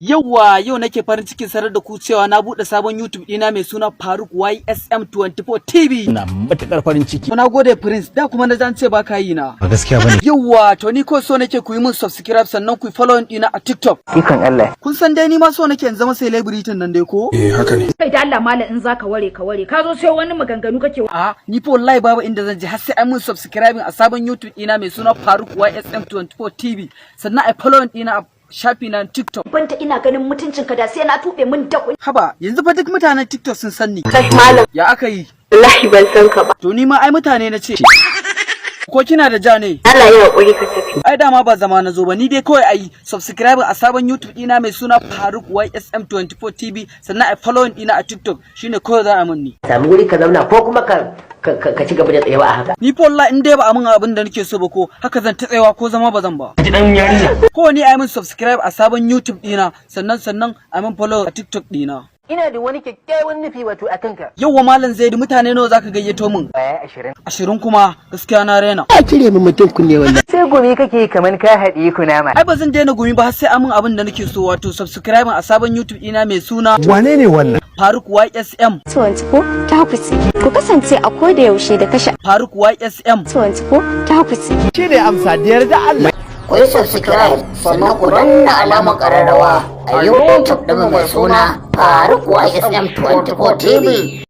Yauwa, yau nake farin cikin sanar da ku cewa na buɗe sabon YouTube ɗina mai suna Faruk YSM24 TV. Ina matuƙar farin ciki. Na gode, Prince, da kuma na zan ce ba ka yi na. Ba gaskiya bane. Yauwa, to ni ko so nake ku yi min subscribe, sannan ku yi following ɗina a TikTok. Ikon Allah. Kun san dai ni ma so nake in zama celebrity nan dai ko? Eh, haka ne. Kai da Allah malam, in zaka ware ka ware, ka zo sai wani maganganu kake. A ni fa wallahi babu inda zan je har sai an mun subscribing a sabon YouTube ɗina mai suna Faruk YSM24 TV, sannan ai following ɗina a shafi na TikTok. Banta ina ganin mutuncinka da sai na tube min da Haba, yanzu fa duk mutanen TikTok sun san ni. Kai malam, Ya aka yi? wallahi ban san ka ba. To ni ma ai mutane na ce. Ko kina da ja ne? Allah ya hakuri, ka tafi. Ai dama ba zama na zo ba, ni dai kawai ayi subscribe a sabon YouTube ɗina mai suna Faruk YSM24 TV, sannan ai following ɗina a TikTok, shine kawai za a mun ni. Sami wuri ka zauna ko kuma ka ci gaba da tsayawa a haka. Ni fa wallahi in dai ba a mun abin da nake so ba ko haka zan ta tsayawa, ko zama ba zan ba. Ji dan yarinya. Ko ni ai mun subscribe a sabon YouTube ɗina, sannan ai mun follow a TikTok ɗina. Ina da wani kyakkyawan nufi wato a kanka. Yauwa Malam Zaidu, mutane nawa zaka gayyato min? Baya 20. 20 kuma? Gaskiya na rena. A cire min mutum kunne wannan. Sai gumi kake kaman ka haɗiye kunama. Ai ba zan daina gumi ba har sai amin abin da nake so, wato subscribe a sabon YouTube ɗina mai suna Wane ne wannan? Faruk YSM 24 ta kusi. Ku kasance a koda yaushe da tasha Faruk YSM 24 ta kusi. Shi ne amsa da yarda Allah. Ku yi subscribe, sannan ku danna alamar ƙararrawa a YouTube ɗinmu mai suna Faruk YSM 24 TV.